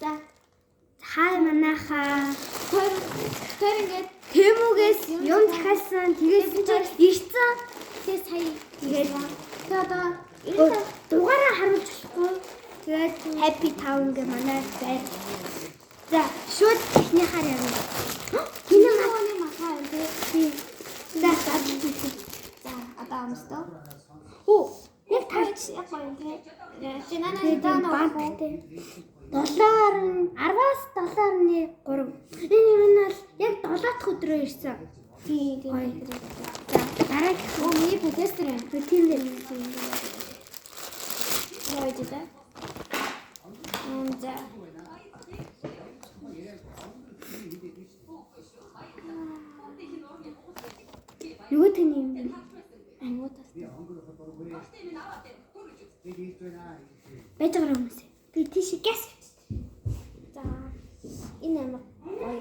За. Хай манайхаа. Тэр ингээд Temu-гээс юм захиалсан. Тэгээс чи ирсэн. Тэгээ сая Тэгээд тэгээ одоо дугаараа харуулж болохгүй. Тэгээд Happy Town гэх манай байр. За, шууд техникаар явна. Миний манай малгай юм тий. За, задлж үзье. За, одоо амстаа. Оо, яг тарч Яг гоё юм тий. Чи нана Тэгээд даа нөө. банттай. 7.10-аас 7.3. Энэ юм нь бол яг 7 дахь өдрөө ирсэн. Тий, тий. Гоё. За, дараагийнх Оо, миний полиэстер юм. нь тийм ээ. Яа гэж дээ. За. Нөгөө тань юм бэ? Ангууд бас. Байж байгаа хүмүүс. Би тийш гяс. За. Энэ амар гоё.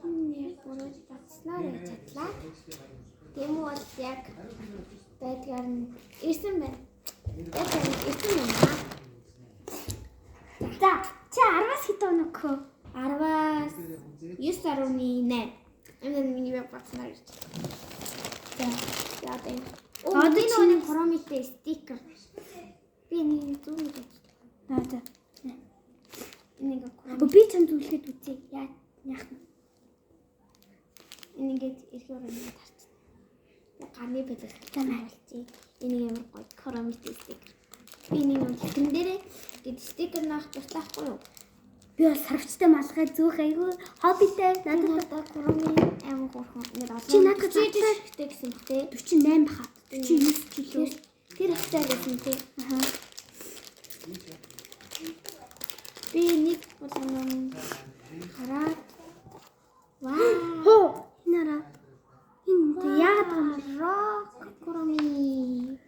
Энэ бүрүүд батснаар яж чадлаа. Тэм бол яг байдгаар нь ирсэн байна. Яг энэ ирсэн байна. За, чи 10-аас хэд оног хөө? 10-аас 9.8. Энэ миний яг батснаар ирж. За. За одоо энэ. Одоо Одоо чи- энэ хромитэй стикер. Би нэг зүүн гэж. За, за. Энэ ингээ хром. Би чам зүглэхэд үзье. Яа, яах нь? Энэ ингээд эрхийн өрөөнд тарчихна. Гарны бэлэг За, наа. болчих. Энэ амар гоё хромитэй стикер. Би нэг юм тэрэн дээрээ гээд стикер наах дуртай юу? Би бол сарвчтай малгай зөөх айгүй хоббитэй. Надад Надад одоо хроми амар гурхан. Нэр олон. Чи надад 49 хэрэгтэй гэсэн бох те. 48 баха. 49 кг. Тэр хавцаа байсан те. Аха. Би нэг болгоно хараад вау. Хөө, энэ араа. Энэ тэ яагаад байгаа юм бэ? Рок хроми.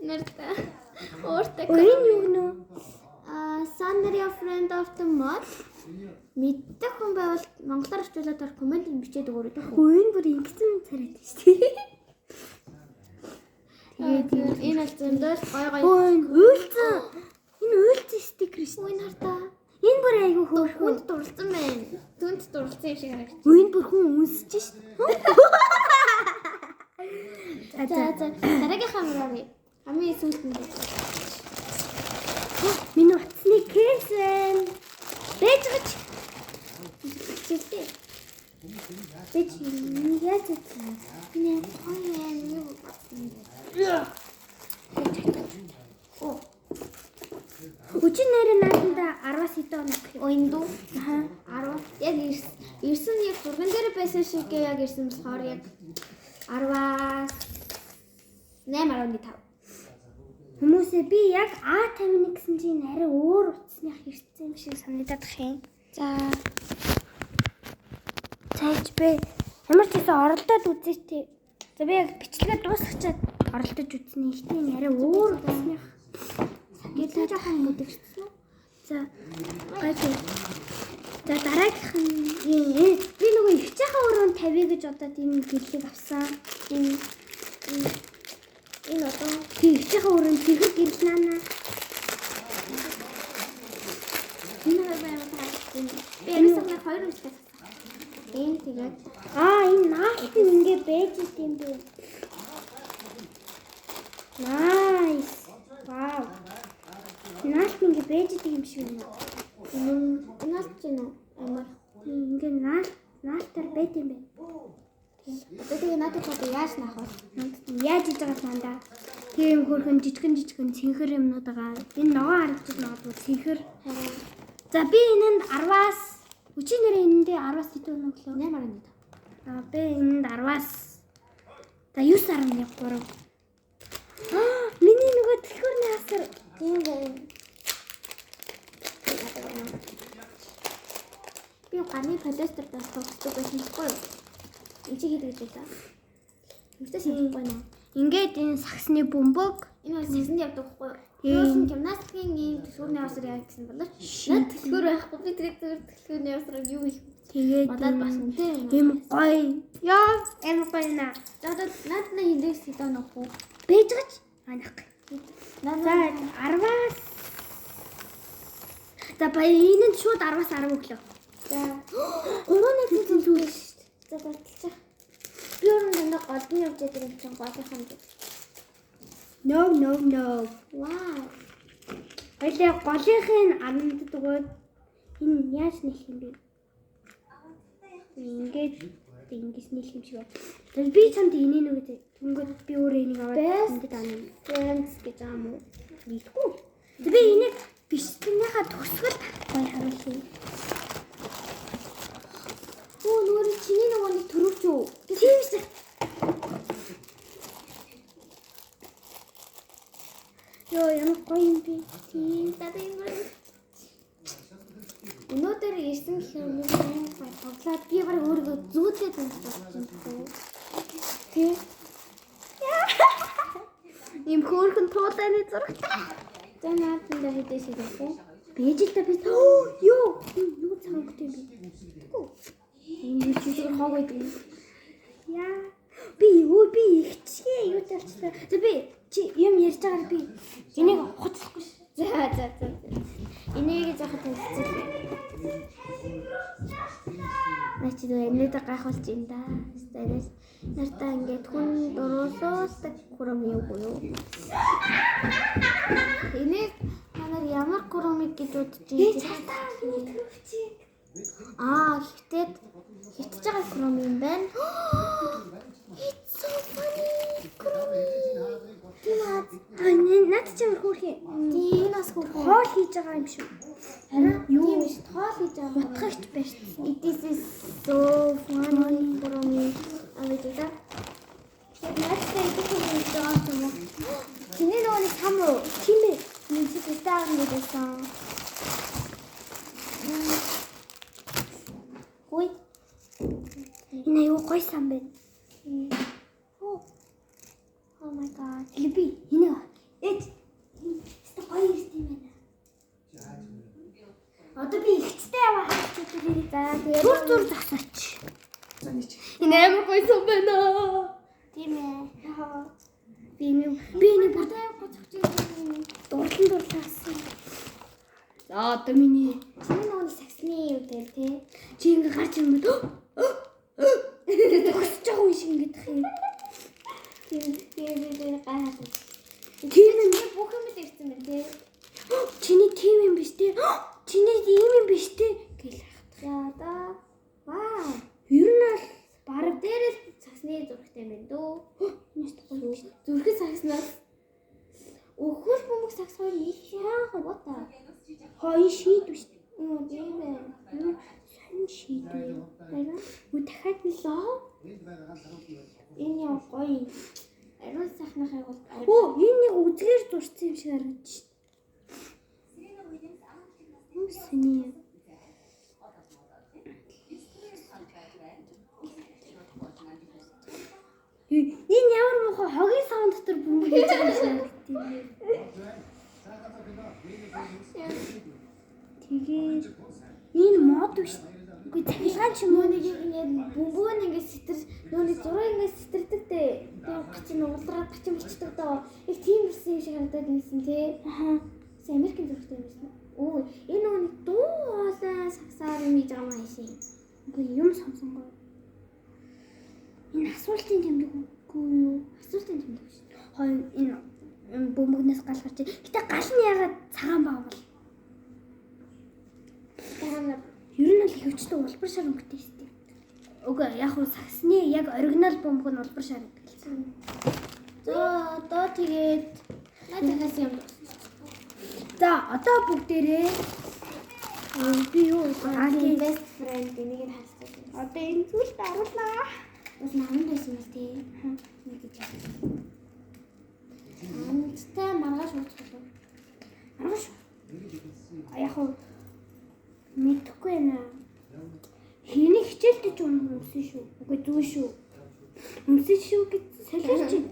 Нэртэй. Өөртөө Өө, энэ юу гэнэ? А Sandria friend of the month мэддэг хүн байвал монголоор орчуулад ор коммент бичээд өгөөрэй тээ. Өө, энэ бүр ингэсэн царайтай шүү дээ. Тэгээд энэ бол зөндөл гой гой. Өө, энэ уйлцсан. Энэ уйлцсан стикер шүү. Үн хартаа. Энэ бүр айгүй хөөрхөн. Хүнд дурлцсан байна. Түнд дурлцсан юм шиг харагдчих. Өө, энэ бүр хүн үнсэж шүү. За, За за. за дараагийнхаа мөрөөрэй. Хамгийн сүүлд нь. Миний утасны кейс байна. Бэж гаж. Чилдээ. Бэж яаж үзсэн? Нэ гоё юм юу бодсон бэ? Оо, Өчиг нэрээ нааданда 10-аас хэдэн оног? оо энэ дүү Аха. 10 яг ирсэн яг зурган дээр байсан шиг яг ирсэн болохоор яг 10-аас 8.5. Хүмүүсээ би яг А51 гэсэн чинь арай өөр утасных ирсэн юм шиг санагдаад ах юм. За Цааш би ямар ч гэсэн оролдоод үзье тий. За би яг бичлэгээ дуусгачаад оролдож үзнэ. Ихтэй энэ арай өөр утасных. гэлээ жоохон бүдэгчсэн үү? За гайгүй. За дараагийнх нь би нөгөө ихчийнхээ өрөөнд тавья гэж бодоод энэ гэрлийг авсан. Энэ энэ одоо Тий ихчийнхээ өрөөнд цэнхэр гэрэл наана. энэ хоёр амар таалагдсан. Би ерөөсөө нэг хоёр үстэй авсан. Энэ тэгээд Аа энэ наалт нь ингээ байж идэм бэ. Nice. Вау. Наалт нь ингээ байж идэг юм шиг байна. энэ энэ бол чинь амар. Тийм ингээ наалт наалтаар байд юм байна. Одоо тэгээ надад одоо яаж наах вэ? Яаж иж байгаа сандаа. Тийм хөрхөн жижигэн жижигэн цэнхэр юмнууд байгаа. Энэ ногоон харагдаж магадгүй цэнхэр. Харин За би энэнд 10-аас өчиг нэрээ энэндээ 10-аас хэд өнөглөө? 8.5. Аа би энэнд 10-аас за 9.3. Аа миний нөгөө дэлгүүрний асар Тийм байна. Би гарны полиэстер бас тоглодог байсан байхгүй юу? Энд чи хэд гэж байлаа? Юмтай санахгүй байна. Ингээд энэ сагсны бөмбөг Энэ бол сагсанд явдаг байхгүй юу? Би Тийм. бол гимнастикийн ийм түлхүүрний осор яа гэсэн боловч над түлхүүр байхгүй. Би тэгээд зүгээр түлхүүрний осор юу их Тэгээд Бодоод бас үнэтэй юм. Ийм гоё. Яа, амар гоё наа. За одоо наад на хиндээс хэдэн нөх үү? Бэж гаж. Анах. Наад За 10-аас За баяа энэ нь шууд 10-аас 10 өглөө. За 3 нэг зүйл шүү дээ. За баталчих. Би өөр нь дандаа гол нь явж байгаа юм чинь голынх нь. No no no. Вау. Хоёлаа голынх нь 10-д өгөөд энэ яаж нэх юм бэ? Ингээд ингэж нэх юм шиг байна. Тэгээд би чамд энийг нүгэ түнгүүд би өөрөө энийг аваад Best ингээд аана. Friends гэж байгаа юм уу? Мэдгүй. Тэгээд би энийг бичлэгнийхаа төгсгөл гоё харуулъя. Оо нөгөө чиний нөгөө нэг төрөвч үү? Тийм шиг. Йоо ямар гоё юм бэ? Тийм даа юм. Өнөөдөр ирсэн гэх юм уу? Гоё тоглоод би баг өөрийгөө зүүдлээд юм болж байна. Тий. Ийм хөөрхөн туулайны зурагтай. За наад энэ хэдээс хэлэх үү? Бэж л та би ёо юу цангт юм бэ? Энэ зүгээр хог байдаг юм. Яа. Би юу би ихчгээ юу тавьчлаа. За би чи юм ярьж байгаагаар би энийг хуцлахгүй ш. За за за. Энийг заахад танилцуулъя. Наа чи нөгөө энэдэ гайхуулж юм да. Стайлс нартаа ингээд хүн дуруулдаг курам юу юу? Энийг та нар ямар курамыг гэж бодож Би байна? чатаа миний төрөвчи. Аа, хитээд хитэж байгаа курам юм байна. It's so funny. Курами. Тийм аа. Аа наад чи ямар хөөрхөн. Тийм бас хөөрхөн. Хоол хийж байгаа юм шүү. Харин юу юм биш тоол хийж байгаа. Утгагч барьсан. It is so funny for me. Авч та. Наадтай идэх юм хийж байгаа юм уу? Чиний нөгөө нэг сам уу? Тийм ээ. Миний чи тастаа авах гэсэн. Хүй. Энэ аюу гоё сан байна. Oh my god. Тэгээ би энийг ээж энэ гоё ирсэн юм байна. Одоо би ихчтэй яваа харчих үү. За тэгээд Түр түр зогсооч. Энэ амар гоё сан байна. Тийм ээ. Би энэ бүр 50 30 юм. дурлан дурлаасан. За одоо миний Чиний нөгөө нэг саксны юу дээр тий. чи ингээ гарч ирэнгүүт төгсөж байгаа юм шиг ингээд тах юм. Тийм тийм тийм гайхаад. Тийм юм. Бүх юм л ирсэн байна тий. Чиний тийм юм биш те. Чиний ийм юм биш те гэл хахад. За одоо вау. Ер нь бол Бараг дээрээ саксны зурагтай байна дөө. энэ ч гоё юм биш. Зүрхэн сакснаас өхөл бөмбөг сакс хоёр нийлсэн. What the? Хоо энэ шийд биш. Үу тийм ээ. Юу сонь шийд вэ? Харин Үу дахиад нь лоо. энэ яа гоё. Ариун сайхнахыг бол Оо энэ нэг үзгээр зурсан юм шиг харагдаж шít. Юу сони юм. Энэ ямар муухай хогийн савн дотор бөмбөг хийж байгаа юм шиг харагдав. Тэгээд энэ мод биш. Үгүй цахилгаан ч юм уу нэг юм ингээд бөмбөг нь ингээд сэтэр нөө нэг зураг ингээд сэтэрдэг дээ. Тэгээд гачин уулраад гачин болчдөг доо. Яг тийм байсан юм шиг харагдаад байсан тий. Аха. Бас Америкийн зурагтай юм байсан. Оо энэ нөгөө нэг дуу хоолой сагсаар юм хийж байгаа юм ааши. Үгүй юм сонсонгоо. Энэ асуултын тэмдэг үгүй юу? Асуултын тэмдэг шүү. Хой энэ бөмбөгнөөс гал гарч. Гэтэ гал нь ягаад цагаан байгаа бол? Дараа нь Ер нь бол ихэвчлэн улбар шар өнгөтэй шүү дээ. Үгүй яг хуу сагсны яг оригинал бөмбөг нь улбар шар гэдэг л. За одоо тэгээд надаас юм. За одоо бүгдээрээ би юу Аа аа best friend энийг нь харцдаг. Одоо энэ зүйлд оруулаа. Бас намд байсан юм тий. Нэг гэж. Амттай маргааш уучих болов. Маргааш. Яг хуу мэдэхгүй байна. Хэний хичээлдээ ч өмсөн шүү. Үгүй зүү шүү. Өмсөн шүү гэж солиорч байна.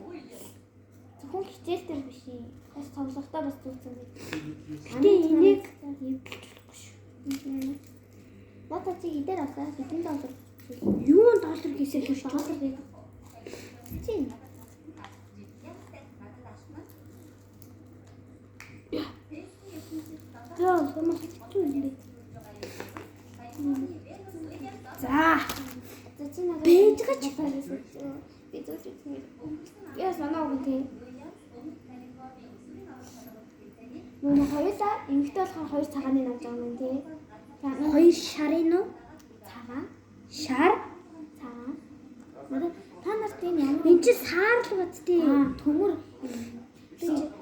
Зөвхөн хичээл дээр биш юм. Бас тоглохдоо бас зүүцэн байт. Гэтэ энийг эвдэлж болохгүй шүү. Надад чи хэдээр авсан? Хэдэн доллар? Юу доллар хийсэн юм шүү. Доллар гэдэг. Чи За, хүмүүс хэцүү юм бэ. За, За чи надад Бэж гач. Би зөв юм. Яа санаа өгөн тий. Нүг хоёулаа эмэгтэй болохоор хоёр цагааны авч байгаа юм тий. За хоёр шарын уу? цагаан, Шар. цагаан. Надад та нарт энэ ямар Энд чи саарлаг үсттэй. Аа, төмөр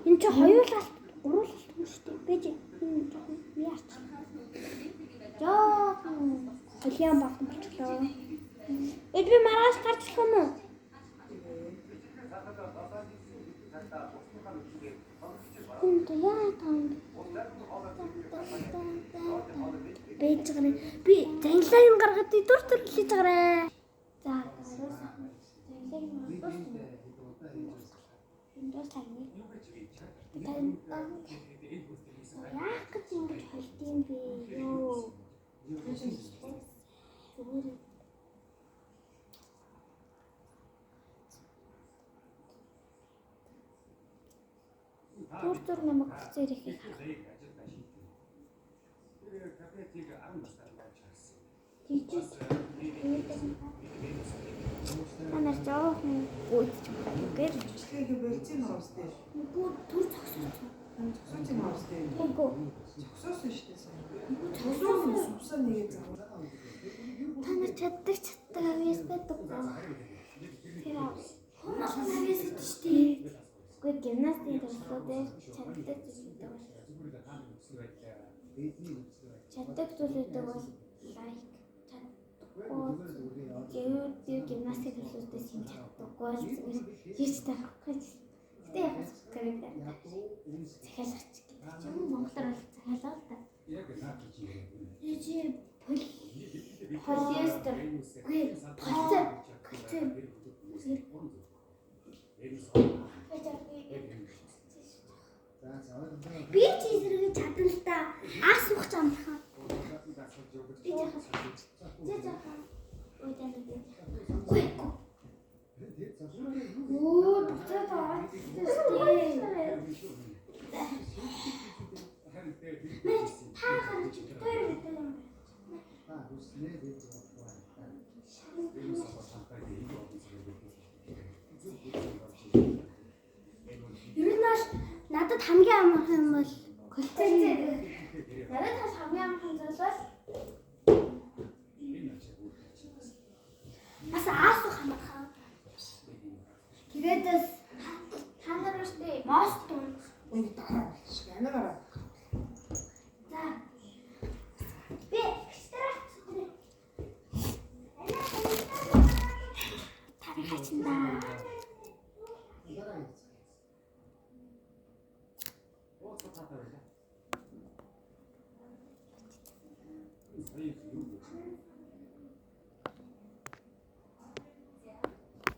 Энд чи хоёулаа гуруулалт юм шүү дээ. Бэж энэ жоохон яарч. жоохон Холион багтан болчихлоо. Эд би маргааш гарч болох юм уу? Энд яа таам бэж гараа. Би занлаа юм гаргаад дүр төр хэлж гараа. За, зэнлэг нь дуусна. Энэ дуслаа юм. Та Яах гэж ингэж холд юм бэ? Юу? зүгээр Түр түр намайг хүсээр ирэхийг харах. Тийчээс та нар жоохон гүйцэж байгаа гэл. Бичлэгээ болцсон хоос дээр. Үгүй түр зогсоосон. Зогсооч юм хоос дээр. Үгүй. Зогсоосон шүү дээ сая. Зогсоосон сувсаа нэгэ зав. Та нар чаддаг чаддаг авьяас байдаг. Тэр Хүмүүс авьяас гэдэг шүү дээ. Үгүй гимнастикийн тоглолтууд дээр чаддаг зүйл гэдэг бол чаддаг зүйл гэдэг бол лайк чаддаггүй гэвэл гимнастик тоглолтуудаас юм чаддаггүй бол зүгээр хийж таахгүй. Гэтэ яг subscribe захиалгач гэдэг ч юм уу монголоор бол захиалга л да. Чи пол Полиэстер үгүй полцоо колцоо би ч эсрэгээ чадна л та. Ас уух ч амархан. Би жаахан зэ жаахан уудан би. Үгүй үгүй. Өө буцаад ороод ирсэн. Мэж та гарч битээр гэдэг юм. Ер нь бол надад хамгийн амархан юм бол колцоо. Надад бас хамгийн амархан зүйл бол Бас аас уух амархан. Тэгээд бас та нар үүстэй мост уун. Энд дараа болчих. Анаагаараа. За. Би экстра. Тарин хачинда.